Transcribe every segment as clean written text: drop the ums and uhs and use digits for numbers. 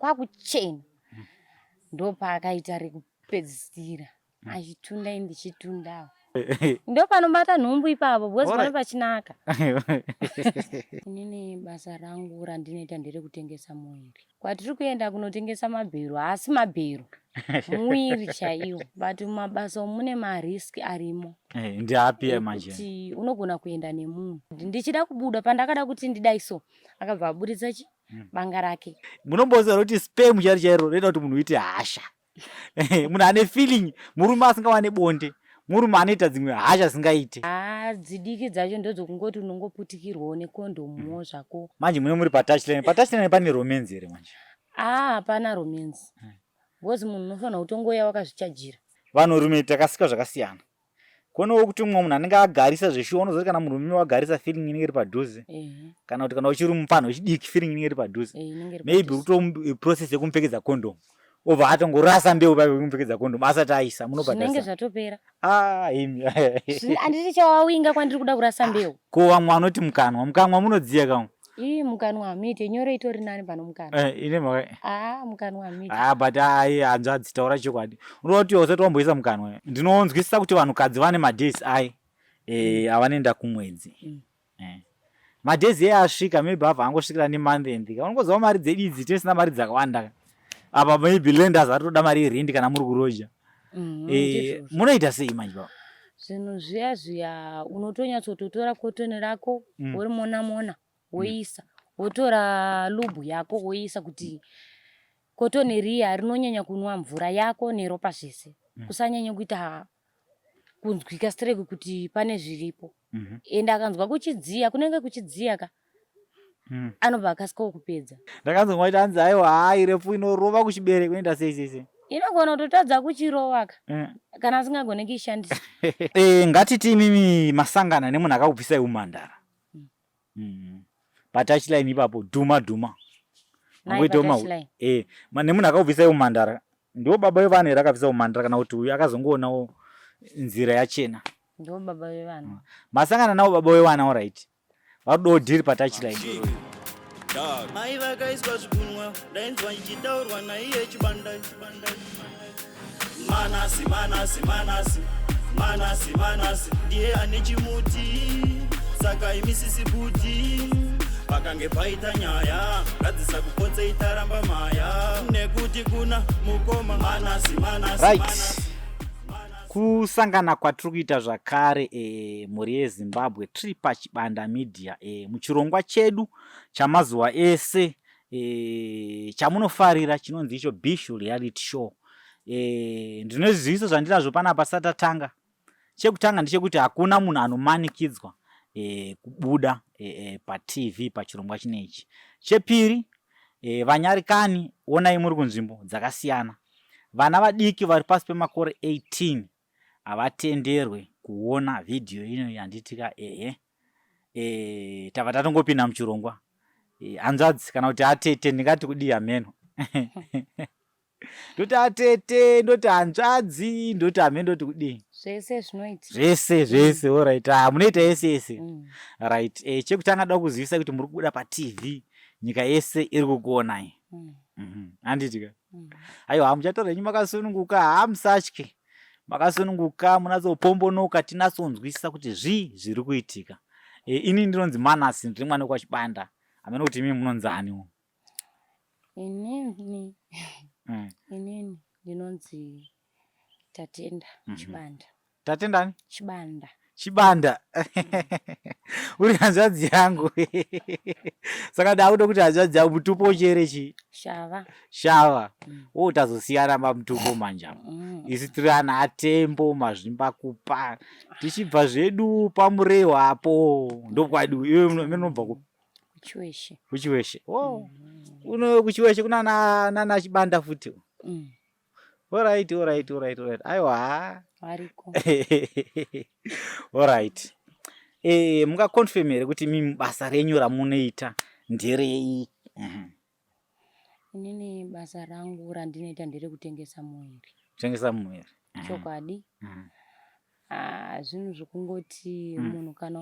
Kwakuchena. Ndopaakaita rekupedzisira. Achitunda ini ndichitundawo. Ndopanobata nhumbu ipapo because pane pachinaka. Inini basa rangu randinoita nderekutengesa muviri. Kwatiri kuenda kunotengesa mabhero haasi mabhero. Muviri chaiwo. But mumabasa umu mune marisk arimo. Eh, ndiapi manje? Kuti unogona kuenda nemunhu. Ndichida kubuda pandakada kuti ndidai so akabva aburitsa chi banga rake. Munomboziva kuti sperm chairo chairo rinoita kuti munhu uite hasha. Munhu ane feeling, murume asingawane bonde, murume anoita dzimwe hasha dzisingaite. Haa dzidiki dzacho ndodzokungoti unongoputikirwawo nekondomuwo zvako. Manje mune muri patouchline, patouchline pane romance here manje? Haa hapana romance. Because munhu unofanira kutongouya wakazvichajira. Vanhurume takasikwa zvakasiyana. Konewo kuti mumwe munhu anenge agarisa zveshuwa unozoti kana murume wagarisa feeling inenge iri padhuze kana kuti kana uchiri mupfanha wechidiki feeling inenge iri padhuze, maybe uri process yekumupfekedza condom obva atongorasa mbeu paipe kumupfekedza condom asati aisa munobhadharisa zvatopera. Ah, imi handiti chawawinga kwandiri kuda kurasa mbeu. Ko vamwe vanoti mukanwa, mukanwa munodziya kamwe. Ii mukanwa hamuite, nyoro itori nani pano mukanwa. Eh, ine mhaka. Ah, mukanwa hamuite. Ah, but ai hanzvadzi taura chokwadi. Unoda kuti usati wamboisa mukanwa. Ndinonzwisisa kuti vanhukadzi vane madays ai eh avanoenda kumwedzi. Eh. Madays iye asvika maybe abva angosvikira nemonth end. Unongoziva mari dzedu idzi tisina mari dzakawanda. Apa maybe lenders ari kutoda mari yerent kana muri kuroja. Eh, munoita sei manje baba? Zvinhu zviya zviya unotonyatsototora kotoni rako worimona mona woisa, wotora lube yako woisa kuti kotoni riya rinonyanya kunwa mvura yako neropa zvese. Kusanyanya kuita kunzwika straight kuti pane zviripo. Ende akanzwa kuchidziya, kunenge kuchidziya ka. Anobva akasikawo kupedza. Ndakanzwa waiti hanzi aiwa haa refu inorova kuchibereko inoita sei sei sei. Inogona kutotadza kuchirova ka. Kana asingagone kuishandisa. Eh, ngatiti imimi masangana nemunhu akakubvisai umhandara. Patouchline ipapo dhuma dhuma. Eh, nemunhu akakubvisai umhandara. Ndiwo baba vevana here akabvisa umhandara kana kuti uyu akazongoonawo nzira yachena. Ndiwo baba vevana. Masangana navo baba vevana alright. Varudo dhiri patouchline. Mai vakaiswa zvigunwe ndainzwa ichitaurwa naiye Chibanda. Manasi, Manasi, Manasi, Manasi, Manasi ndiye ane chimuti saka imisisi buti pakange paita nyaya ngadzisa kupotse itaramba maya nekuti kuna mukoma Manasi, Manasi, Right. Manasi. Kusangana kwatiri kuita zvakare e, mhuri yeZimbabwe tiri paChibanda Media e, muchirongwa chedu chamazuva ese e, chamunofarira chinonzi icho Bishu Reality Show. E, ndine zviziviso zvandinazvo panapa tisati tatanga. Chekutanga ndechekuti hakuna munhu anomanikidzwa e, kubuda e, e, paTV pachirongwa chinechi. Chepiri e, vanyarikani onai muri kunzvimbo dzakasiyana. Vana vadiki vari pasi pemakore 18 havatenderwe kuona vhidhiyo ino handitika ehe. E, tabva tatongopinda muchirongwa. E, hanzvadzi kana kuti atete ndingati kudii hameno. Ndoti atete, ndoti hanzvadzi, ndoti hameno ndoti kudii. Zvese zvinoita. Zvese zvese mm. Alright. Ah, munoita yese yese. Right. E, chekutanga da kuzivisa kuti muri kubuda pa TV nyika yese iri kukuonai. Handiti ka? Aiwa hamuchatora henyu makasununguka, hamusatye. Makasununguka munatsopombonoka tinatsonzwisisa kuti zvii zviri kuitika. E, ini ndinonzi Manasi, ndiri mwana wekwaChibanda. Hameno kuti imi munonzi aniwo. Inini inini ndinonzi Tatenda Chibanda. Tatenda ani? Chibanda. Chibanda. Uri hanzvadzi yangu. Saka ndakuda kuti hanzvadzi yangu mutupo uchere chi? Shava. Shava. Oh, tazosiyana pamutupo manje apa. Isu tiri ana aTembo Mazvimbakupa. Tichibva zvedu paMurehwa apo. Ndokwadi iwe unobva kupi? Kuchiweshe. Kuchiweshe. Oh. Uno kuchiweshe kuna nana Chibanda futi. Alright, alright, alright, alright. Aiwa. Variko. Alright. Eh, munga confirm here kuti mimi basa renyu ramunoita nderei? Inini basa rangu randinoita nderekutengesa muviri. Kutengesa muviri. Chokwadi. Ah, zvinhu zvekungoti munhu kana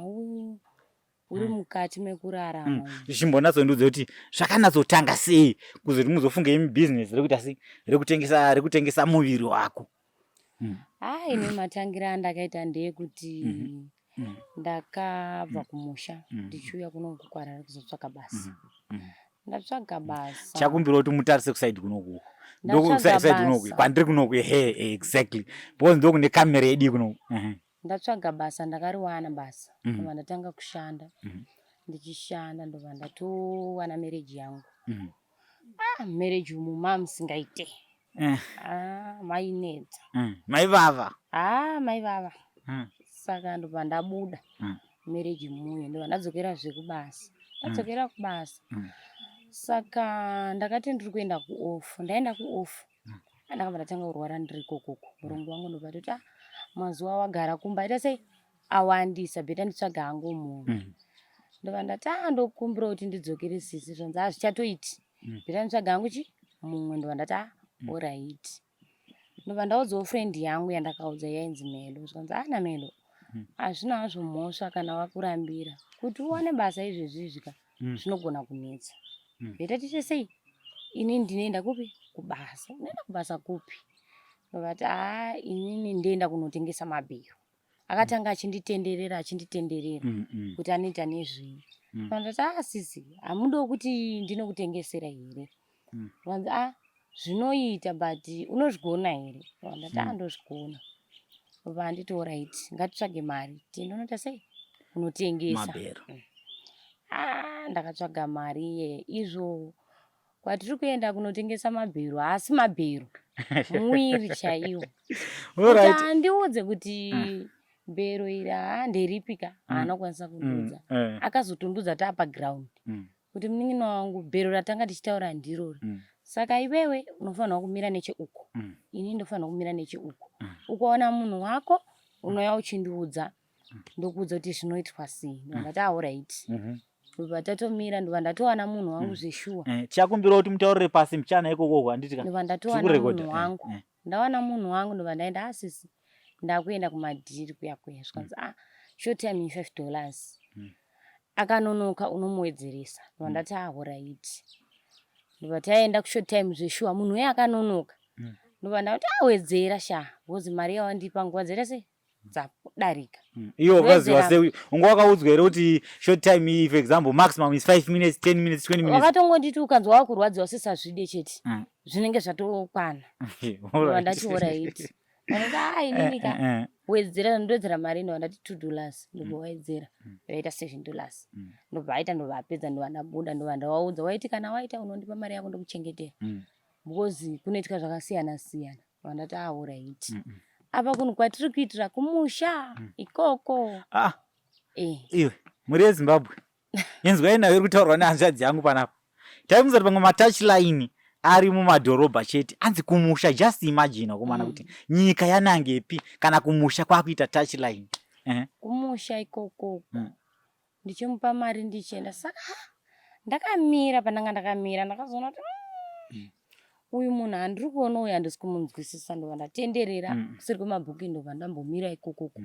Uri mukati mekurarama. Chimbonatso kuti zvakanatsotanga sei kuzoti muzofunga imi business rekuita sei, rekutengesa muviri wako? Ah, ini matangira andakaita ndeyekuti ndakabva kumusha ndichiuya kuno kuKwarari kuzotsvaga basa. Ndatsvaga basa. Chakumbira kuti mutarise kuside kunoku. Ndatsvaga Ndokuside kunoku basa. Kwandiri kunoku, ehe, exactly, because ndokune kamera yedu kunoku. Ehe. Ndatsvaga basa, ndakariwana basa. Ndobva ndatanga kushanda. Ndichishanda ndobva ndatowana marriage yangu. Ah, marriage umu mamusingaite. Ah, mainetsa. Maivava. Ah, maivava. Saka ndobva ndabuda marriage muye, ndobva ndadzokerazve kubasa. Ndadzokera kubasa, saka ndakati ndiri kuenda kuoff. Ndaenda kuoff, ndakabva ndatanga kurwara ndiri ikokoko. Murungu wangu ndobva atoti, "Ah, mazuva wagara kumba aita sei, awandisa, better nditsvaga hangu munhu." Ndobva ndati, "Ah, ndokumbira kuti ndidzokere sisi." Zvanzi, "Hazvichatoiti, better nditsvaga hangu chi mumwe." Ndobva ndati, "Ah, alright." Ndobva ndaudzawo friend yangu yandakaudza yainzi Melo. Zvikanzi, "Ah, naMelo hazvina hazvo mhosva kana wakurambira kuti uwane basa izvezvi izvi ka, zvinogona kunetsa. Better tiite sei, inini ndinoenda kupi, kubasa." "Unoenda kubasa kupi?" Ndobati, "Haa, inini ndoenda kunotengesa mabhero." Akatanga achinditenderera, achinditenderera kuti anoita nezvei. Ndati, "Ah, sisi, hamudiwo kuti ndinokutengesera here?" Vanzi, "Ah, zvinoita, but unozvigona here?" Ndati, "Ah, ndozvigona." Vanditi, "Alright, ngatitsvage mari tiende unoita sei, unotengesa mabhero." Ah, ndakatsvaga mari iye. Izvo kwatiri kuenda kunotengesa mabhero, haasi mabhero, muviri chaiwo. Kuti andiudze kuti bhero iri haa nderipi ka, haana kukwanisa kundiudza. Akazotondudza taapaground kuti, "Munin'ina wangu, bhero ratanga tichitaura ndirori. Saka iwewe unofanirwa kumira necheuko, ini ndofanirwa kumira necheuko. Ukaona munhu wako unouya uchindiudza, ndokuudza kuti zvinoitwa sei." Ndobva ndati, "Alright." Ndobva tatomira, ndobva ndatowana munhu wangu zveshuwa. Tichakumbira kuti mutaurire pasi muchana ikoko, handiti ka? Ndobva ndatowana Tiri kurekodha, munhu wangu. Ndawana munhu wangu, ndobva ndaenda, "Asisi, ndakuenda kumadhiri kuya kuya." Zvikanzi, "Ah, short time $5, akanonoka unomuwedzeresa." Ndobva ndati, "Alright." Ndobva taenda kushort time zveshuwa, munhu uye akanonoka. Ndobva ndati, "Awedzera sha, because mari yawandipa nguva dzaita sei, dzadarika." Iwo wakaziva Wedzera. sei? Unga wakaudzwa here kuti short time iyi, for example, maximum is 5 minutes, 10 minutes, 20 minutes? Wakatongonditi ukanzwa wakurwadziwa sisazvide chete, zvinenge zvatokwana. Ndobva ndati, "Alright." Vanoti, "A, inini ka, wedzera." Ndowedzera mari. Ndobva ndati $2, ndobva wedzera, yaita $7. Ndobva aita, ndobva apedza, ndobva ndabuda, ndobva ndavaudza, waiti kana waita unondipa mari yako ndokuchengetera, because kunoitika zvakasiyana siyana. Ndobva ndati, "Alright." Apa kunhu kwatiri kuitira kumusha ikoko. Ah, iwe, mhuri yeZimbabwe, inzwai nayo iri kutaurwa nehanzvadzi yangu panapa. Taimuza kuti pamwe matouchline ari mumadhorobha chete, anzi kumusha. Just imagine, wakomana, kuti nyika yanangepi kana kumusha kwakuita touchline. Kumusha ikoko, ndichimupa mari ndichienda. Saka ndakamira pandanga ndakamira, ndakazoona kuti uyu munhu handiri kuona uyu, handisi kumunzwisisa. Ndobva ndatenderera kuseri kwemabhuki, ndobva ndambomira ikokoko,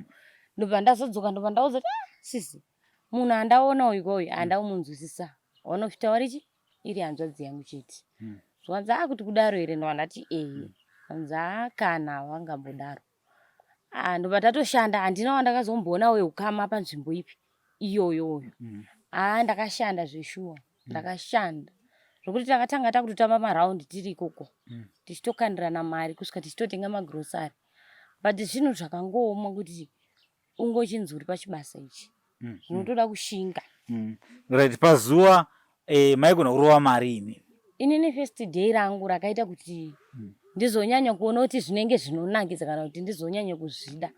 ndobva ndazodzoka, ndobva ndauza kuti, "Ah, sisi, munhu andaona uyu kauyu handaumunzwisisa, wanosvita warichi iri hanzvadzi yangu chete." Zvanzi, "Akuti kudaro here?" Ndobva ndati, "Ehe." Zvanzi, "Haa, kana vangambodaro." Ah, ndobva tatoshanda. Handina wandakazomboona weukama panzvimbo ipi iyoyoyo. Haa, ndakashanda zveshuwa, ndakashanda zvokuti takatanga takutotamba maraundi tiri ikoko, tichitokandirana mari kusvika tichitotenga magrosari. But zvinhu zvakangooma kuti ungochinzi uri pachibasa ichi, zvinotoda kushinga. Right, pazuva maigona kurova mari imi? Inini first day rangu rakaita kuti ndizonyanya kuona kuti zvinenge zvinonakidza kana kuti ndizonyanya kuzvida,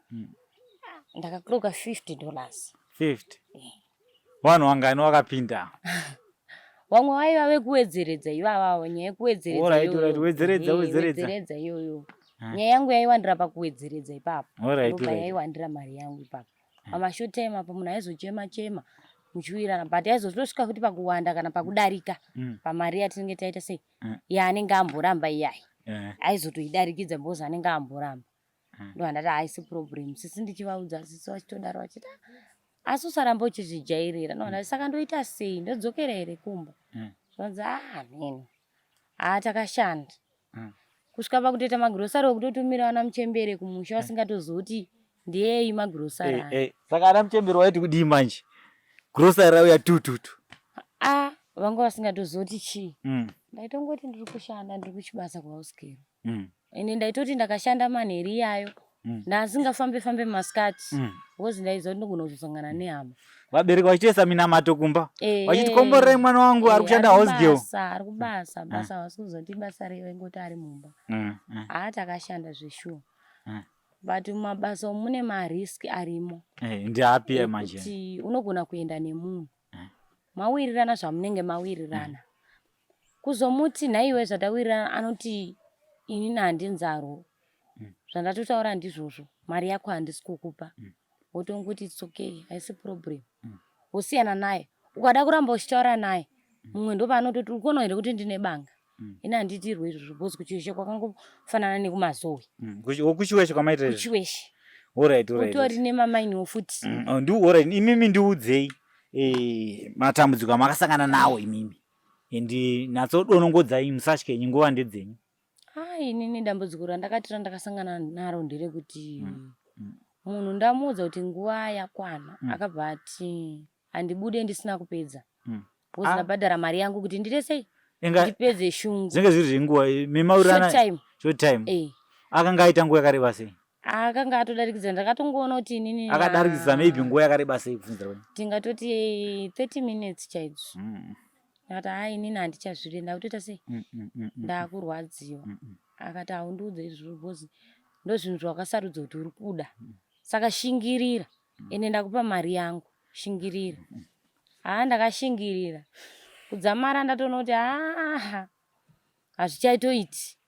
ndakakloka $50. 50. Vanhu vangani wakapinda? Vamwe vaiva vekuwedzeredza ivavavo, nyaya yekuwedzeredza iyoyo. Alright, wedzeredza, wedzeredza. Wedzeredza iyoyo. Nyaya yangu yaiwandira pakuwedzeredza ipapo. Ndopa yaiwandira mari yangu ipapo. Pamashort time apo munhu aizochema chema muchiwirirana, but aizotosvika futi pakuwanda kana pakudarika pamari yatinenge taita sei, yaanenge amboramba iyayi, aizotoidarikidza because anenge amboramba. Ndo handati haisi problem sisi. Ndichivaudza sisi vachitodaro vachiti, "Ah, Asi usaramba uchizvijairira. Ndinoona saka ndoita sei? Ndodzokera here kumba? Zvanzi ah mheno. Haa takashanda. Kusvika pakutoita magirosari okutotumira vana muchembere kumusha vasingatozivi kuti ndeyei magirosari aya. Saka ana muchembere waiti kudii manje? Grocery rauya tututu. Ah, vanga vasingatozivi kuti chii. Ndaitongoti ndiri kushanda ndiri kuchibasa kuhousekero. Ende ndaitoti ndakashanda manheru iyayo. Ndasingafambe fambe masikati. Because ndaiziva kuti ndogona kuzosangana nehama. Vabereki vachitoisa minamato kumba. Vachiti komborerai mwana wangu ari kushanda house girl. Ari kubasa, basa havasi kuziva kuti ibasa rei vaingoti ari mumba. Haa takashanda zveshuwa. But mumabasa umu mune marisk arimo. Ndiapi manje? Kuti unogona kuenda nemunhu. Mawirirana zvamunenge mawirirana. Kuzomuti nhaiwe zvatawirirana anoti inini handinzarwo. Zvandatotaura ndizvozvo. Mari yako handisi kukupa. Wotongoti it's okay, haisi problem. Wosiyana naye. Ukada kuramba uchitaura naye, mumwe ndopaanototi uri kuona here kuti ndine banga. Ini handiitirwe izvozvo because kuchiweshe kwakangofanana nekumazowe. Kuchiweshe kwamaita izvo? Kuchiweshe. Alright, alright. Kutori nemamainiwo futi. Oh, alright, imimi ndiudzei matambudziko amakasangana nawo imimi. And natsodonongodzai musatye nguva ndedzenyu. Ah, inini dambudziko randakati randakasangana naro nderekuti munhu ndamuudza kuti nguva yakwana akabva ati handibude ndisina kupedza. Because ndabhadhara mari yangu kuti ndiite sei? Ndipedze shungu. Zvinenge zviri zvenguva memawirirana. Short time. Short time. Akanga aita nguva yakareba sei? Akanga atodarikidza ndakatongoona kuti inini akadarikidza maybe nguva yakareba sei kubvunzira kwenyu? Tingatoti 30 minutes chaidzo. Ndakati haa inini handichazvide ndakutoita sei? Ndakurwadziwa. Akati haundiudze izvozvo because ndozvinhu zvawakasarudza kuti uri kuda. Saka shingirira. Ende ndakupa mari yangu. Shingirira. Haa ndakashingirira. Kudzamara ndatoona kuti haa hazvichaitoiti.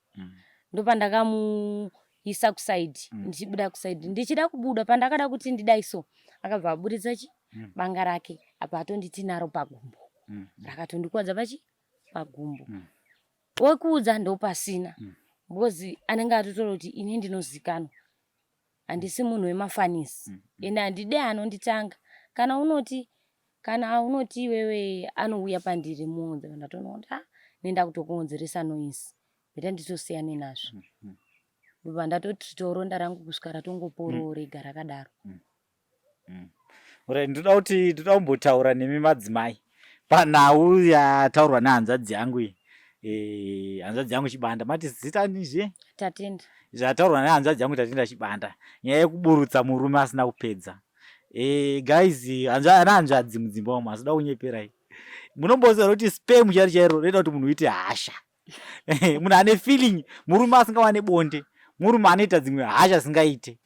Ndopandakamuisa kusaidi ndichibuda kusaidi ndichida kubuda pandakada kuti ndidai so akabva aburitsa chi banga rake apa atonditi naro pagumbo. Rakatondikwadza pachi pagumbo. Wekuudza ndopasina because anenge atotora kuti ini ndinozikanwa. Handisi munhu wemafanisi ende handide anonditanga. Kana unoti kana unoti iwewe anouya pandiri muudze ndatoona kuti ah nenda kutokuonzeresa noise beta nditosiyane nazvo. Ndobva ndatotritawo ronda rangu kusvika ratongoporowo rega rakadaro. Alright, ndoda kuti ndoda kumbotaura nemi madzimai panhau yataurwa nehanzvadzi yangu iyi. Hanzvadzi yangu Chibanda, mati zita nizve? Tatenda. Zvataurwa nehanzvadzi yangu Tatenda Chibanda, nyaya yekuburutsa murume asina kupedza. Guys, ana hanzvadzi mudzimba umu asida kunyeperai. Munomboziva kuti sperm chairo chairo rinoita kuti munhu uite hasha. Munhu ane feeling, murume asingawane bonde, murume anoita dzimwe hasha dzisingaite.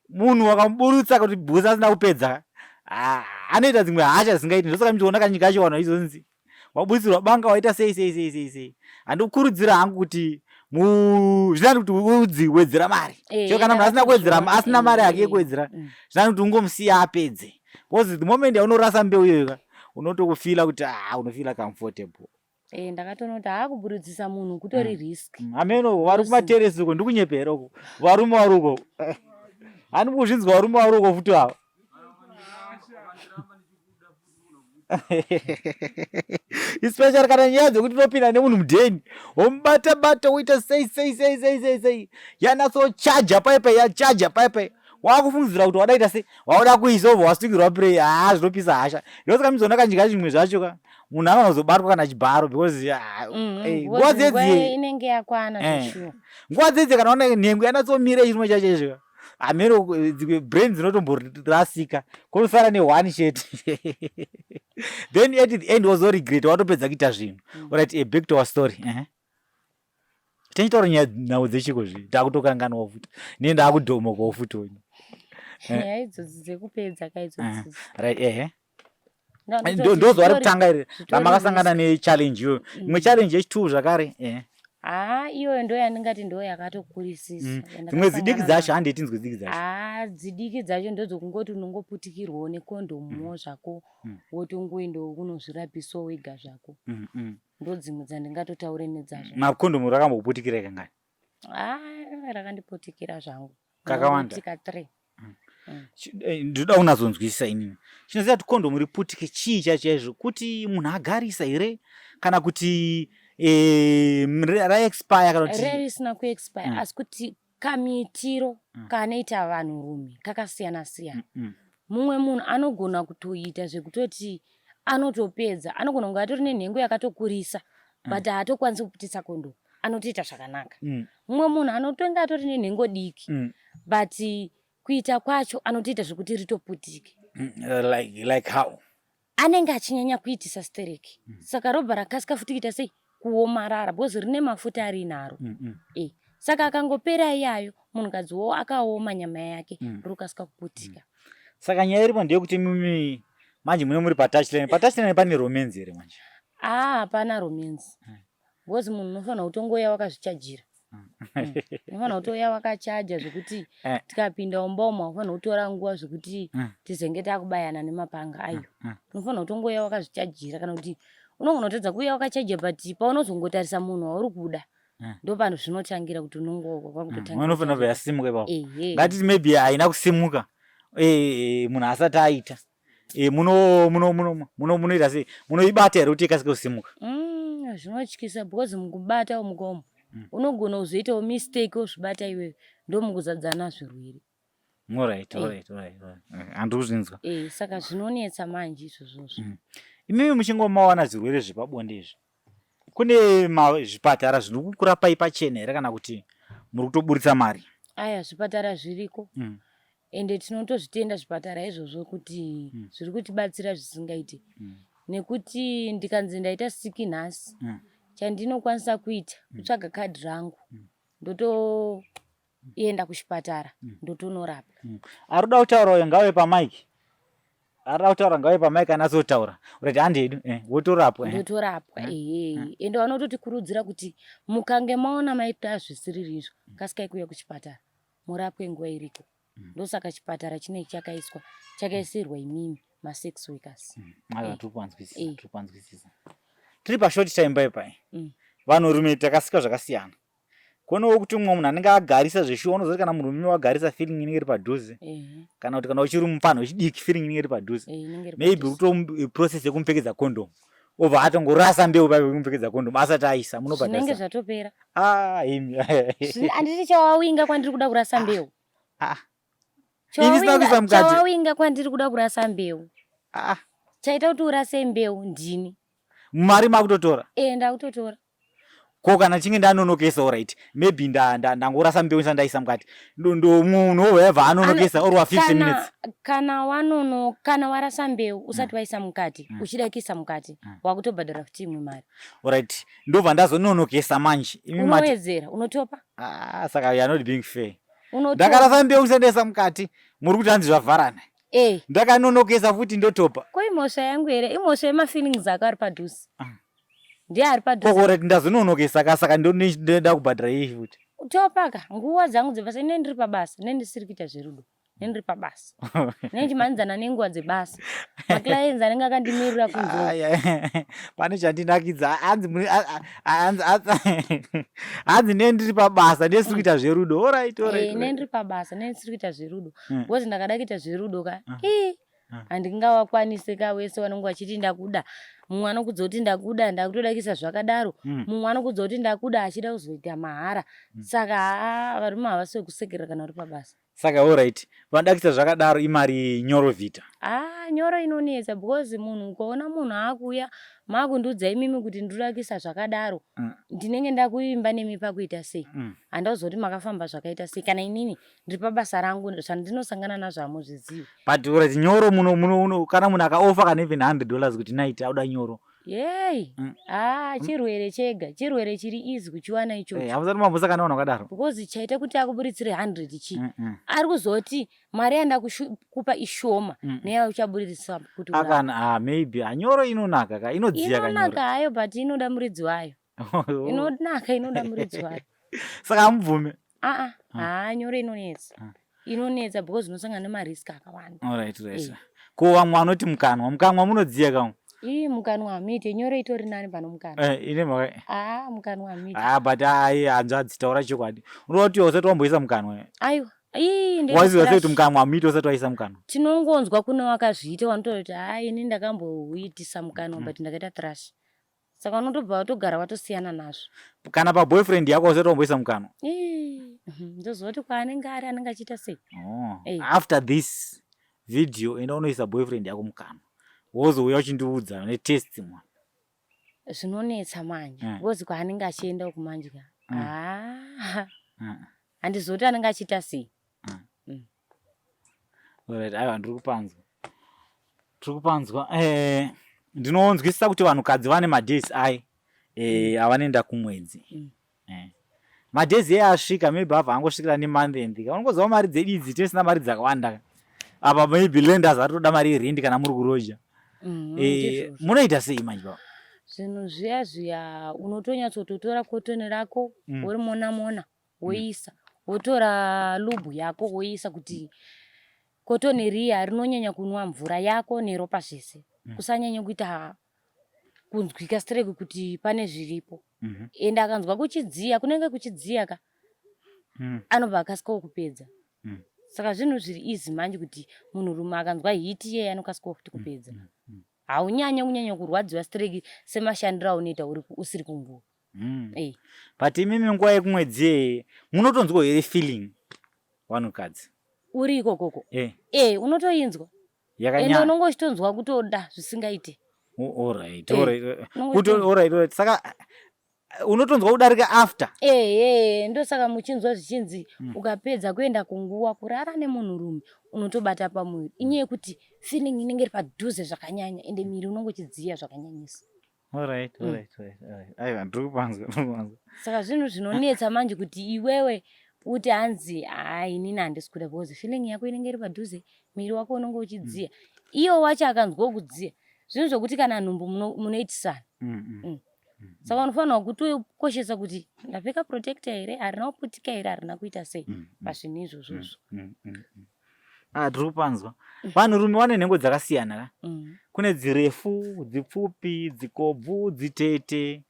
Munhu wakamuburutsa kuti bhusa asina kupedza, anoita dzimwe hasha dzisingaite. Ndosaka muchiona kanyika kacho vanhu vachizonzi waburitsirwa banga waita sei sei sei sei sei. Handikurudzira hangu kuti zvinani kuti udziwedzera mari. Chero kana munhu asina kuwedzera, asina mari hake yekuwedzera, zvinani kuti ungomusiya apedze. Because the moment yaunorasa mbeu iyoyo ka, unotokufila kuti unofila comfortable. Ndakatoona kuti haa kuburudzisa munhu kutori risk. Hameno vari kumateresi uko ndikunyepera uko. Varume vari uko. Hani kuzvinzwa varume vari uko futi ava. Especially kana nyaya dzekuti unopinda nemunhu mudheni womubata bata woita sei sei sei sei sei sei yanatsochaja paipai yachaja paipai wakufungidzira kuti wadaita sei wauda kuisa wobva wasungirwa prey haa zvinopisa hasha ndosaka mizoona kanyika zvimwe zvacho ka munhu anozobatwa kana chibharo because nguva dzedzi inenge yakwana zveshuwa nguva dzedzi kana ona nhengo yanatsomira chimwe chacho izvo hameno dzimwe brain dzinotomborasika kunosara ne one chete then at the end wozoregret watopedza kuita zvinhu. Alright, back to our story. Tichitaura nyaya nhau dzechiko zvi takutokanganwa futi ne ndakudhomokawo futi uyu. Nyaya idzodzi dzekupedza ka idzodzi. Right, ehe. Ndozuva rekutanga iri ramakasangana nechallenge iyoyo. Imwe challenge yechitwo zvakare. Haa iyoyo ndo yandingati ndo yakatokurisisa. Dzimwe dzidiki dzacho handei tinzwe dzidiki dzacho. Haa dzidiki dzacho ndodzokungoti unongoputikirwawo nekondomuwo zvako wotongoendawo kunozvirapisawo wega zvako. Ndodzimwe dzandingatotaure nedzazvo. Makondomu rakambokuputikira kangani? Haa rakandiputikira zvangu. Kakawanda? Tika 3. Ndinoda kunazonzwisisa inini. Chinoziva kuti kondomu riputike chii chaicho chaizvo kuti munhu agarisa here kana kuti eh, raexpire kana kuti rerisina kuexpire asi kuti Kamiitiro kanoita vanhurume kakasiyana siyana. Mumwe munhu anogona kutoita zvekutoti anotopedza, anogona kunge atori nenhengo yakatokurisa but haatokwanisi kuputitsa kondomu, anotoita zvakanaka. Mumwe munhu anotonge atori nenhengo diki but kuita kwacho anotoita zvekuti ritoputike. Like how? Anenge achinyanya kuitisa stereki saka robva rakasika futi kuita sei kuomarara because rine mafuta arinaro e. Saka akangopera iyayo munhukadzi wo akaoma nyama yake rokasika kuputika. Saka nyaya iripo ndeyekuti mimi manje mune muri patouchline. Patouchline pane romance here manje? Haa hapana romance because munhu unofanira kutongouya wakazvichajira. Unofanira kutouya wakachaja zvekuti tikapinda umba umu haufanira kutora nguva zvekuti tizenge takubayana nemapanga ayo. Unofanira kutongouya wakazvichajira kana kuti unogona kutadza kuuya wakachaja but paunozongotarisa munhu wauri kuda ndopano zvinotangira kuti unongowakutotangira. Unofanira kubva yasimuka ipapo. Ngatiti maybe haina kusimuka munhu asati aita. Muno muno muno muno munoita sei? Munoibata here kuti ikasike kusimuka? Zvinotyisa because mukubata umu komo unogona kuzoitawo mistake wozvibata iwewe ndomukuzadzana zvirwere. Alright, alright, alright, alright. Handiri kuzvinzwa. Saka zvinonetsa manje izvozvozvo. Imimi muchingomawana zvirwere zvepabonde izvi, kune zvipatara zviri kukurapai pachena here kana kuti muri kutoburitsa mari? Aya zvipatara zviriko. Ende tinotozvitenda zvipatara izvozvo kuti zviri kutibatsira zvisingaite. Nekuti ndikanzi ndaita siki nhasi, chandinokwanisa kuita kutsvaga kadhi rangu ndotoenda kuchipatara ndotonorapwa. Arikuda kutaura uyo ngauye pamike. Arikuda kutaura ngauye pamike anatsotaura. Urati handi hedu wotorapwa. Ndotorapwa ehe. Ende vanototikurudzira kuti mukange maona maita zvisiriri izvo kasikai kuuya kuchipatara murapwe nguva iriko. Ndosaka chipatara chinenge chakaiswa chakaisirwa imimi masex workers. Aiwa tiri kupanzwisisa, tiri kupanzwisisa. Tiri pashort time pai pai. Vanhurume takasika zvakasiyana. Kuonewo kuti mumwe munhu anenge agarisa zveshuwa unoziva kuti kana murume wagarisa feeling inenge iri padhuze. Kana kuti kana uchiri mupfanha wechidiki feeling inenge iri padhuze. Inenge iri Maybe padhuze. kuto process yekumupfekedza condom. Obva atongorasa mbeu paipe kumupfekedza condom asati aisa munobhadharisa. Zvinenge zvatopera. Ah, imi. Handiti chawawinga kwandiri kuda kurasa mbeu. Ah. Ini ndisina kuisa mukati. Chawawinga kwandiri kuda kurasa mbeu. Ah. Chaita kuti urase mbeu ndini. Mari makutotora? Ndakutotora. Ko kana chinge ndanonokesa alright. Maybe ndangorasa mbeu ndisati ndaisa mukati. Munhu whoever anonokesa or wa 50 minutes. Kana wanono kana warasa mbeu usati waisa mukati, uchida kuisa mukati, wakutobhadhara futi imwe mari. Alright. Ndobva ndazononokesa manje. Imi mati Unowedzera, unotopa. Ah, saka you are not being fair. Ndakarasa mbeu ndisati ndaisa mukati. Muri kuti hanzi zvavharana. Ndakanonokesa futi ndotopa. Ko imhosva yangu here? Imhosva yemafeelings ako ari padhuze. Ndiye ari padhuze. Ko alright ndazononokesa ka saka ndoda kubhadhara yei futi? Topa ka nguva dzangu dzebasa ini ndiri pabasa ne ndisiri kuita zverudo ne ndiri pabasa ne ndichimhanyidzana nenguva dzebasa maclients anenge akandimirira kunze. Pane chandinakidza hanzi hanzi ne ndiri pabasa ne ndisiri kuita zverudo. Alright, alright. Ne ndiri pabasa ne ndisiri kuita zverudo because ndakada kuita zverudo ka. Ii handingavakwanise ka wese vanenge vachiti ndakuda mumwe anokudza kuti ndakuda ndakutoda kuisa zvakadaro mumwe anokudza kuti ndakuda achida kuzoita mahara saka haa varume havasi vekusekerera kana uri pabasa. Saka alright vanoda kuisa zvakadaro imari nyoro vhita. Haa nyoro inonetsa because munhu ukaona munhu akuuya makundiudza imimi kuti ndinoda kuisa zvakadaro ndinenge ndakuimba nemi pakuita sei handazoti makafamba zvakaita sei kana inini ndiri pabasa rangu zvandinosangana nazvo hamuzvizivi. But alright nyoro muno muno muno kana munhu akaofa kana even 100 dollars kuti night auda nyoro. Yey haa chirwere chega chirwere chiri easy kuchiwana ichocho. Hamusati mambosangana nevanhu vakadaro. Because chaita kuti akuburitsire 100 chii ari kuzoti mari yandakupa ishoma neyauchaburitsa kuti urapwe. Akana ah maybe ah nyoro inonaka ka inodziya ka nyoro. Inonaka hayo but inoda muridzi wayo. Inonaka inoda muridzi wayo. Saka hamubvume? Aa haa nyoro inonetsa. Inonetsa because unosangana nemarisk akawanda. Alright, right. Ko vamwe vanoti mukanwa, mukanwa munodziya kamwe. Ii mukanwa hamuite, nyoro itori nani pano mukanwa. Ine mhaka. Aa mukanwa hamuite. Ah but ai hanzvadzi taura chokwadi. Unoda kuti usati wamboisa mukanwa. Aiwa. Waziva sei kuti mukanwa hamuiti usati waisa mukanwa? Tinongonzwa kune wakazviita wanotaura kuti haa ini ndakamboitisa mukanwa but ndakaita trash. Saka unotobva watogara watosiyana nazvo. Kana paboyfriend yako usati wamboisa mukanwa? Ndoziva kuti kwaanenge ari anenge achiita sei. Oh. After this video enda unoisa boyfriend yako mukanwa. Wozouya uchindiudza netest mwana. Zvinonetsa manje because kwaanenge achienda uku manje ka. Ah. Handizivi kuti anenge achiita sei. Alright, aiwa ndiri kupanzwa. Tiri kupanzwa. Eh, ndinonzwisisa kuti vanhukadzi vane madays ai eh, avanoenda kumwedzi. Eh. Madays iye asvika maybe abva angosvikira nemonth end. Unongoziva mari dzedu idzi tisina mari dzakawanda. Apa maybe lenders ari kutoda mari yerent kana muri kuroja. Eh, munoita sei manje baba? Zvinhu zviya zviya unotonyatsototora kotoni rako worimona mona woisa wotora lubhu yako woisa kuti kotoni riya rinonyanya kunwa mvura yako neropa zvese kusanyanya kuita kunzwika streki kuti pane zviripo ende akanzwa kuchidziya kunenge kuchidziya ka anobva akasikawo kupedza saka zvinhu zviri easy manje kuti munhurume akanzwa hiti iyeye anokasikawo futi kupedza haunyanye kunyanya kurwadziwa streki semashandiro aunoita usiri kunguva But imimi nguva yekumwedzi iyeye munotonzwa here feeling vanhukadzi? Uri ikokoko unotoinzwa. Ende unonge uchitonzwa kutoda zvisingaite. Alright, alright. Kuti alright, alright. Saka unotonzwa kudarika after. Ndosaka muchinzwa zvichinzi ukapedza kuenda kunguva kurara nemunhurume unotobata pamuviri. Inyaya yekuti feeling inenge iri padhuze zvakanyanya ende miri unonge uchidziya zvakanyanyisa. Alright, alright, alright, alright. Aiwa, ndiri kupanzwa, ndiri kupanzwa. Saka zvinhu zvinonetsa manje kuti iwewe uti hanzi haa inini handisi kuda because feeling yako inenge iri padhuze, miri wako unenge uchidziya. Iye wacho akanzwa kudziya. Zvinhu zvokuti kana nhumbu munoitisana. Saka unofanirwa kutokoshesa kuti ndapfeka protector here, harina kuputika here, harina kuita sei pazvinhu izvozvozvo. Ah, tiri kupanzwa. Vanhurume vane nhengo dzakasiyana ka. Kune dzirefu, dzipfupi, dzikobvu, dzitete.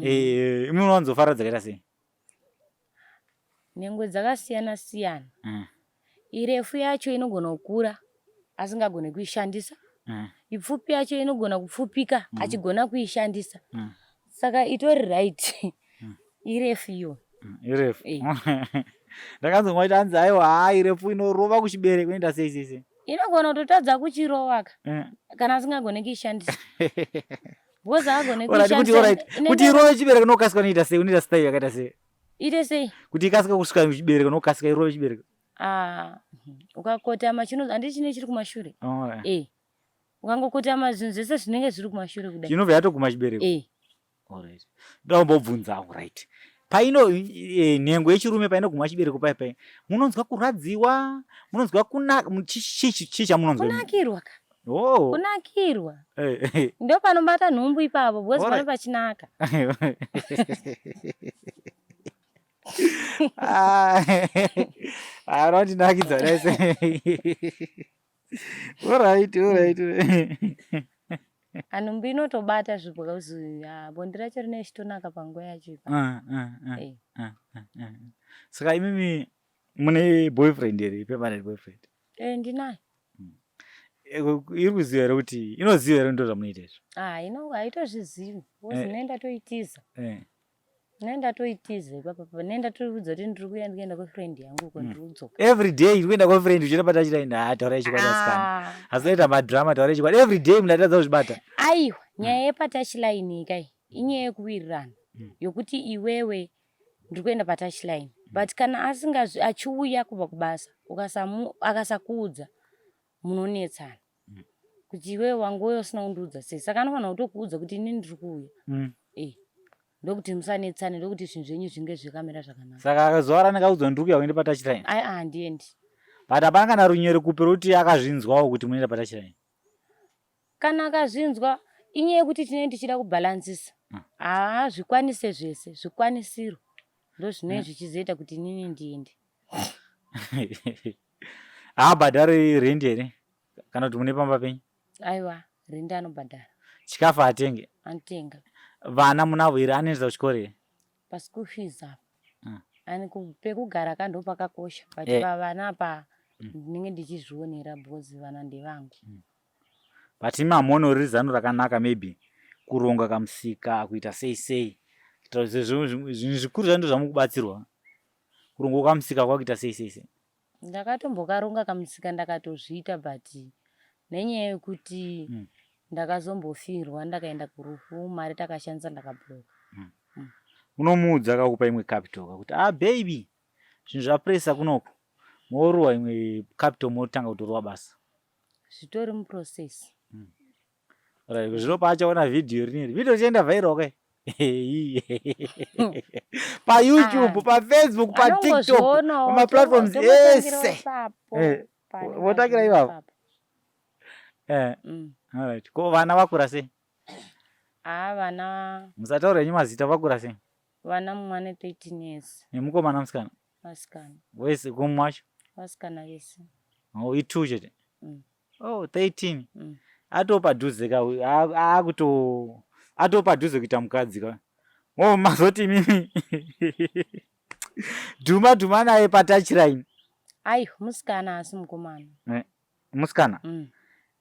Eh, imi munowanzofara dzakaita sei? Nhengo dzakasiyana siyana. Irefu yacho inogona kukura asingagone kuishandisa. Ipfupi yacho inogona kupfupika achigona kuishandisa. Saka itori right. Irefu iyo. Irefu. Ndakanzwa mwaiti hanzi aiwa haa irefu inorova kuchibereko inoita sei sei sei. Inogona kutotadza kuchirova ka. Kana asingagone kuishandisa. Because haagone kuishandisa. Kuti irove chibereko inokasika inoita sei? Unoita style yakaita sei? Ite sei? Kuti ikasike kusvika kuchibereko inokasika irove chibereko. Ah, ukakotama chino handiti chine chiri kumashure. Ukangokotama zvinhu zvese zvinenge zviri kumashure kudai. Chinobva yatoguma chibereko. Alright. Ndombobvunzawo right. Paino nhengo yechirume painoguma chibereko pai pai munonzwa kurwadziwa, munonzwa kunaka, chii chamunonzwa? Kunakirwa ka. Oh. Kunakirwa. Ndo panobata nhumbu ipapo because pano pachinaka. Ah, unondinakidza dai. Alright, alright. Nhumbu inotobata zvipo because bonde racho rinenge richitonaka panguva yacho ipapo. Saka imimi mune boyfriend here, permanent boyfriend? Ndinaye. Iri kuziva here kuti inoziva here ndo zvamunoita izvo? Ah, ino haitozvizivi. Because nenda toitiza. Nenda toitiza ipapa. Nenda toiudza kuti ndiri kuya ndikuenda kwefriend yangu uko ndiri kudzoka. Every day uri kuenda kwefriend uchienda patachira ina taurai chikwadi asikana. Asi aita madrama taurai chikwadi. Every day munatadza kuzvibata. Aiwa, nyaya yepatachline kai inyaya yekuwirirana yokuti iwewe ndiri kuenda patouchline but kana asingazvi achiuya kubva kubasa akasakuudza munonetsana kuti iwewe wangouya usina kundiudza sei saka anofanira kutokuudza kuti inini ndiri kuuya ndokuti musanetsane ndokuti zvinhu zvenyu zvinge zvakamira zvakanaka. Saka zuva raanenge audzwa ndiri kuuya kuenda patouchline? Ai handiendi. But hapana kana runyerekupe rwekuti akazvinzwawo kuti munoenda patouchline? Kana akazvinzwa inyaya yekuti tinenge tichida kubhalansisa. Haazvikwanise zvese, zvikwanisiro ndozvinenge zvichizoita kuti inini ndiende. Haabhadhari rent here kana kuti mune pamba penyu? Aiwa, rent anobhadhara. Chikafu atenge? Anotenga. Vana munavo here? Anoendesa kuchikoro here? Paschool fees apa. Ani pekugara ka ndopakakosha but Eh. pavana apa ndinenge ndichizvionera because vana ndevangu. But imi hamuoni riri zano rakanaka maybe kuronga kamusika kuita sei sei kuitira sezvo zvinhu zvikuru zvacho ndozvamukubatsirwa kuronga kamusika kwakuita sei sei sei. Ndakatombokaronga kamusika ndakatozviita but nenyaya yekuti ndakazombofirwa ndakaenda kurufu mari takashandisa ndakabroka. Unomuudza akakupa imwe capital kakuti ah baby zvinhu zvapresa kunoku morowa imwe capital motanga kutorova basa. Zvitori muprocess. Right, zvino paachaona vhidhiyo rineri vhidhiyo richaenda viral kai payoutube Ah. pafacebook patiktok Vanongozvionawo, pamaplatforms tomatangira ese. ipapo, Eh, panenge votangira achiri ipapo? ipapo. Eh, Mm. alright. Ko vana vakura sei? Haa vana Musataura henyu mazita vakura sei? vana mumwe ane 13 years Nemukomana musikana vasikana wese kumwe wacho vasikana vese. Oh, i2 chete. Oh, 13. Atoo padhuze ka uyu, aakuto atoo padhuze kuita mukadzi ka. Oh, mazoti imimi dhuma dhuma naye patouchline. Aiwa musikana asi mukomana. Eh, musikana.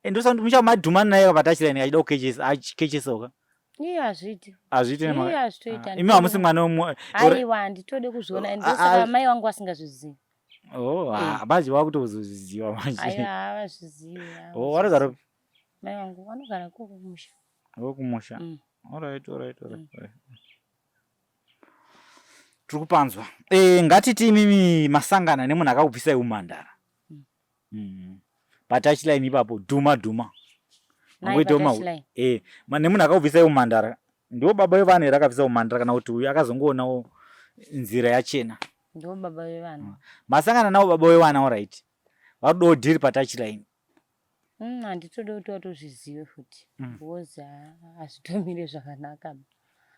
Ndosa kuti muchamadhumana naye patouchline achida kukechesa achikechesawo ka. Iye hazviiti. Hazviiti nema. Iye hazvitoita. Ah, imi hamusi mwana wemwe. Aiwa handitode kuzviona and ndosaka mai vangu vasingazvizivi. Oh, ah, manje vakutozozviziva manje. Aiwa havazvizivi. Oh, vanogara kupi? Mai vangu vanogara ikoko kumusha. Oh, kumusha. Alright, alright, alright. Alright. Tiri kupanzwa. Eh, ngatiti imimi masangana nemunhu akakubvisai umhandara. Patouchline ipapo dhuma dhuma. Naye Mangoitawo patouchline. Eh, nemunhu akakubvisai umhandara. Ndiwo baba vevana here akabvisa umhandara kana kuti uyu akazongoonawo nzira yachena. Ndiwo baba vevana. Masangana navo baba vevana alright. Varudawo dhiri patouchline. Handitode kuti watozvizive futi because hazvitomire zvakanaka.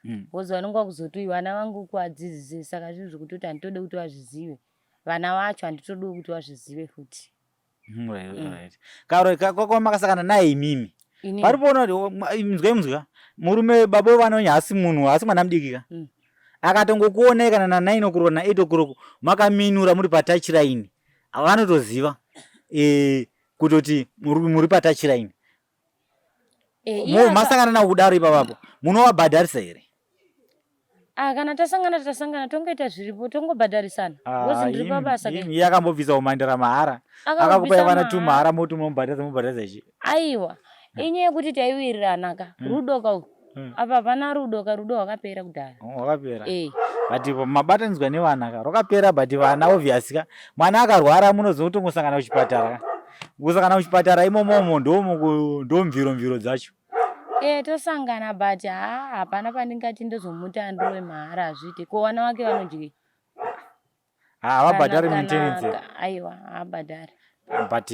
Because vanonga vakuzoti vana vangu kuvadzidzise saka zvinhu zvekutoti handitode kuti vazvizive. Vana vacho handitode kuti vazvizive futi. Right. Karo kwa makasangana naye imimi. Inini. Paripoona kuti inzwai munzwa. Murume baba vevana wenyu haasi munhu, haasi mwana mudiki ka. Akatongokuonai kana na 9 o'clock na 8 o'clock makaminura muri patouchline. Vanotoziva kutoti muri patouchline. Masangana navo kudaro ipapapo munovabhadharisa here? Ah, kana tasangana tasangana tongoita zviripo tongobhadharisana. Because ndiri pabasa ke. Iye akambobvisa umhandara mahara. Akakupai vana tu mahara moti munomubhadharisa mobhadharisa ichi. Aiwa. Inyaya yekuti taiwirirana ka. Rudo ka uku. Apa hapana rudo ka, rudo rwakapera kudhara. Oh, rwakapera. Eh. But mabatanidzwa nevana ka. Rwakapera but vana obvious ka. Mwana akarwara munozotongosangana kuchipatara ka. Kusangana kuchipatara imomomo ndo mviro mviro dzacho. Eh, tosangana but haa hapana pandingati ndozomuti andirowe mahara hazviite. Ko vana vake vanodyei? Havabhadhari maintenance. Aiwa, haabhadhari. But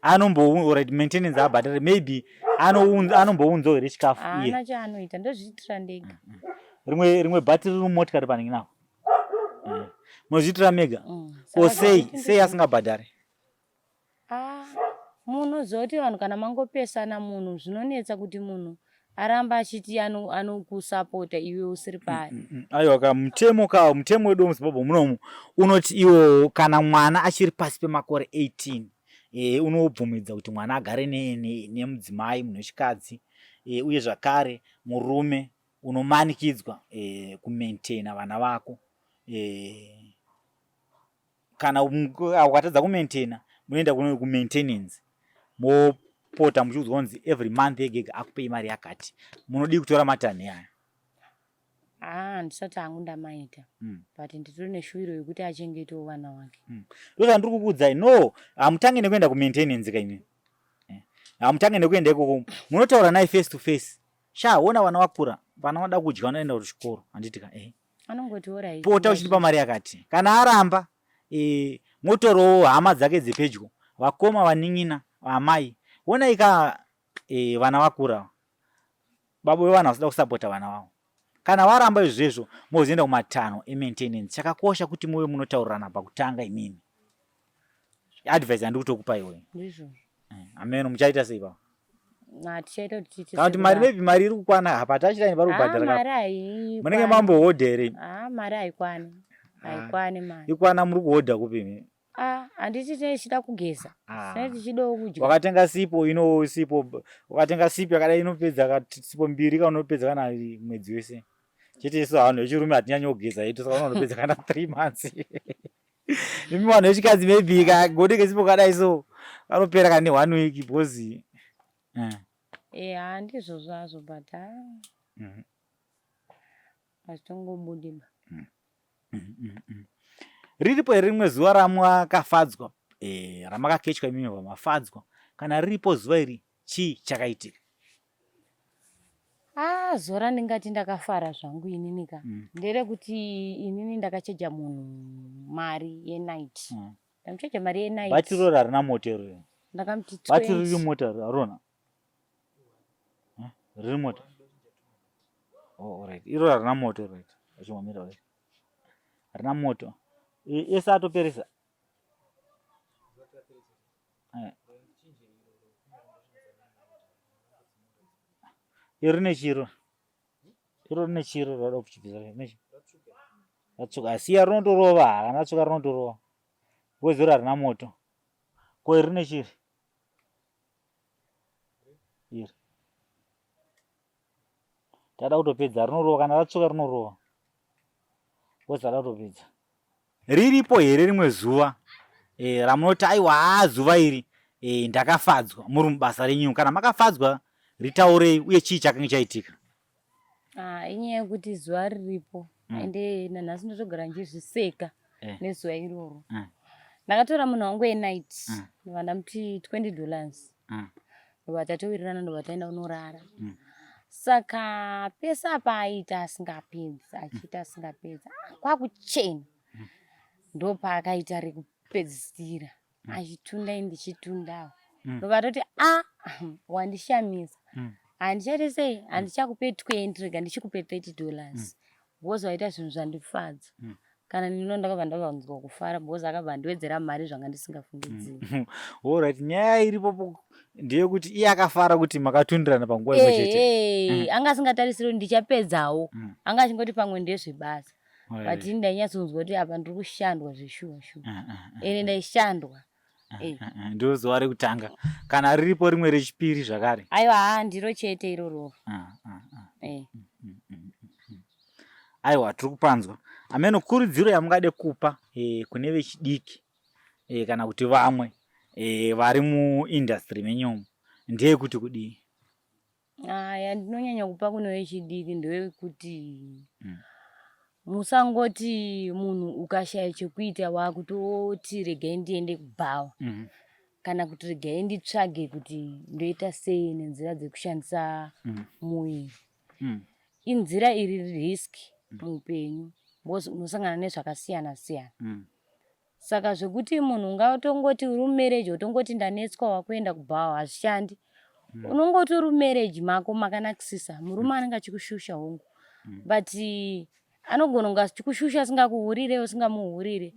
anombo right maintenance haabhadhari maybe anombounzawo here chikafu iye. Haana chaanoita ndozviitira ndega. Rimwe rimwe bhatiri riri mumotikari panenge napo. Munozviitira mega. Ko sei sei asingabhadhari? Ah, munoziva kuti vanhu kana mangopesana munhu zvinonetsa kuti munhu aramba achiti anokusapota iwe usiri paari. Aiwa ka mutemo ka mutemo wedu wemuZimbabwe munomu unoti iwo kana mwana achiri pasi pemakore 18 unobvumidza kuti mwana agare nemudzimai munhu wechikadzi uye zvakare murume unomanikidzwa kumaintaina vana vako kana ukatadza kumaintaina munoenda kumaintenance mopota muchiudzwa kunzi every month yega yega akupei mari yakati. Munodii kutora matanho aya? Haa handisati hangu ndamaita but nditori neshuwiro yekuti achengetewo vana vake. Ndozvandiri kukuudzai no hamutange nekuenda kumaintenance ka imi. Hamutange nekuenda ikoko munotaura naye face to face. Sha ona vana vakura vana vanoda kudya vanoenda kuchikoro handiti ka eh. Anongoti orai. Pota uchindipa mari yakati. Kana aramba e, motorowo hama dzake dzepedyo vakoma vanin'ina amai honai ka e, vana vakura baba vevana vasida kusapota vana vavo kana varamba izvezvo mozoenda kumatanho emaintenance chakakosha kuti muve munotaurirana pakutanga imimi advice yandiri kutokupa iwe ndizvo ameno muchaita sei baba hatichaita kuti tiite kana kuti mari maybe mari iri kukwana apa tachita vari kubhadhara mari hayi munenge mambohodha here ah mari haikwani. Haikwane mari. Ikwana muri kuhodha kupi imi? Ah, handiti tinenge tichida kugeza. Ah. Tinenge tichidawo kudya. Wakatenga sipo ino sipo wakatenga sipo yakadai inopedza ka sipo mbiri ka unopedza kana mwedzi wese. Chete isu vanhu vechirume hatinyanyi kugeza hedu saka unopedza kana 3 months. Imi vanhu vechikadzi maybe ka gode kesipo kadai so kanopera kane one week because eh. Eh, handizvo zvazvo but ah. Hazvitongobudi ba. Riripo here rimwe zuva ramakafadzwa eh, ramakakechwa imimi vamafadzwa? Kana riripo zuva iri chii chakaitika? Ah, zuva randingati ndakafara zvangu inini ka nderekuti inini ndakacheja munhu mari yenight. Ndamucheja mari yenight. Bhatiri roro harina moto iro. Ndakamuti Bhatiri riri 20. mota harona. Riri mota. Oh, alright. Iro harina moto right. Achimamira right. Harina moto. Ese atoperesa. Eh. Iro rine chiro. Iro rine chiro rada kuchibvisa rine. Ratsvuka. Siya rinotorova, kana ratsvuka rinotorova. Because iro harina moto. Ko iri rine chiri? Iri. Tada kutopedza rinorova kana ratsvuka rinorova. Because tada kutopedza. Riripo here rimwe zuva eh, ramunoti aiwa zuva iri eh, ndakafadzwa muri mubasa renyu kana makafadzwa ritaurei uye chii chakange chaitika? Ah, inyaya yekuti zuva riripo ende nanhasi ndotogara ndichizviseka nezuva iroro. Ndakatora munhu wangu wenight ndobva ndamuti 20 dollars ndobva tatowirirana ndobva taenda kunorara. Saka pese apa aiita asingapedzi achiita asingapedzi kwakuchena ndopaakaita rekupedzisira achitunda ini ndichitundawo ndobva toti a wandishamisa handichaite sei handichakupe 20 rega ndichikupe 30 dollars because waita zvinhu zvandifadza. Kana nino ndakabva ndavanzwa kufara because akabva andiwedzera mari zvanga ndisingafungidziri. Alright, nyaya iripo ndeyekuti iye akafara kuti makatundirana panguva imwe chete. Anga asingatarisiri kuti ndichapedzawo. Anga achingoti pamwe ndezvebasa. But ini ndainyatsonzwa kuti apa ndiri kushandwa zveshuwa shuwa. Ende ndaishandwa. Ndiro zuva rekutanga. Kana riripo rimwe rechipiri zvakare? Aiwa, haa ndiro chete iroro. Aiwa, tiri kupanzwa. Ameno kurudziro yamungade kupa kune vechidiki kana kuti vamwe vari muindustry menyu umu ndeyekuti kudii? Ah, yandinonyanya kupa kune vechidiki ndeyekuti musangoti munhu ukashaya chekuita wakutoti regai ndiende kubhawa kana kuti regai nditsvage kuti ndoita sei nenzira dzekushandisa muviri. Inzira iri risk muupenyu because unosangana nezvakasiyana siyana. Saka zvekuti munhu ungatongoti uri mumarriage wotongoti ndanetswa wakuenda kubhawa hazvishandi. Unongoti uri mumarriage mako makanakisisa murume anenge achikushusha hongu but anogona kunge achikushusha asingakuhurire usingamuhurire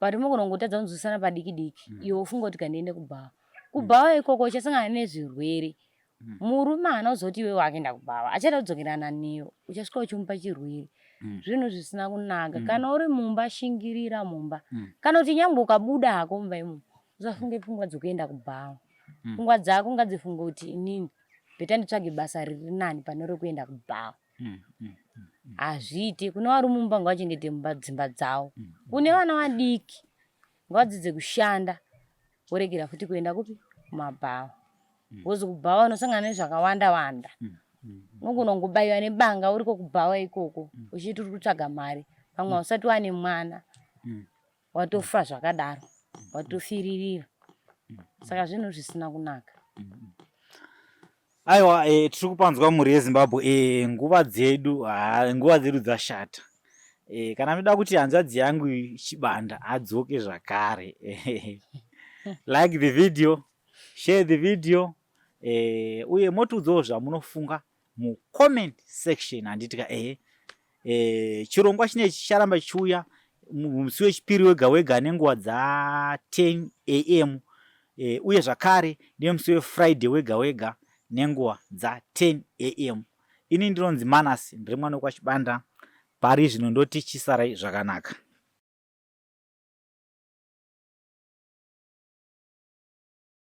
but unogona kungotadza kunzwisisana padiki diki iwe wofunga kuti kandiende kubhawa. Kubhawa ikoko uchasangana nezvirwere. Murume haana kuzoti iwe wakuenda kubhawa achada kudzokerana newe uchasvika uchimupa chirwere. Zvinhu zvisina kunaka. Kana uri mumba shingirira mumba. Kana kuti nyangwe ukabuda hako mumba imomo usafunge pfungwa dzekuenda kubhawa. Pfungwa dzako ngadzifunge kuti inini bheta nditsvage basa riri nani pane rekuenda kubhawa. Hazviite. Kune vari mumba ngavachengete mumba dzimba dzavo. Kune vana vadiki ngavadzidze kushanda voregera futi kuenda kupi kumabhawa. Because kubhawa unosangana nezvakawanda wanda. Unogona kungobaiwa nebanga uriko kubhawa ikoko uchiti uri kutsvaga mari pamwe hausati wane mwana watofa zvakadaro watofiririra. Saka zvinhu zvisina kunaka. Aiwa, tiri kupanzwa mhuri yeZimbabwe nguva dzedu nguva dzedu dzashata. Kana muchida kuti hanzvadzi yangu Chibanda adzoke zvakare like the video, share the video uye motiudzawo zvamunofunga mucomment section handiti ka ehe. Chirongwa chinechi chicharamba chichiuya musi wechipiri wega wega nenguva dza 10 am uye zvakare nemusi weFriday wega wega nenguva dza 10 am. Ini ndinonzi Manas, ndiri mwana wekwaChibanda. Pari zvino ndoti chisarai zvakanaka.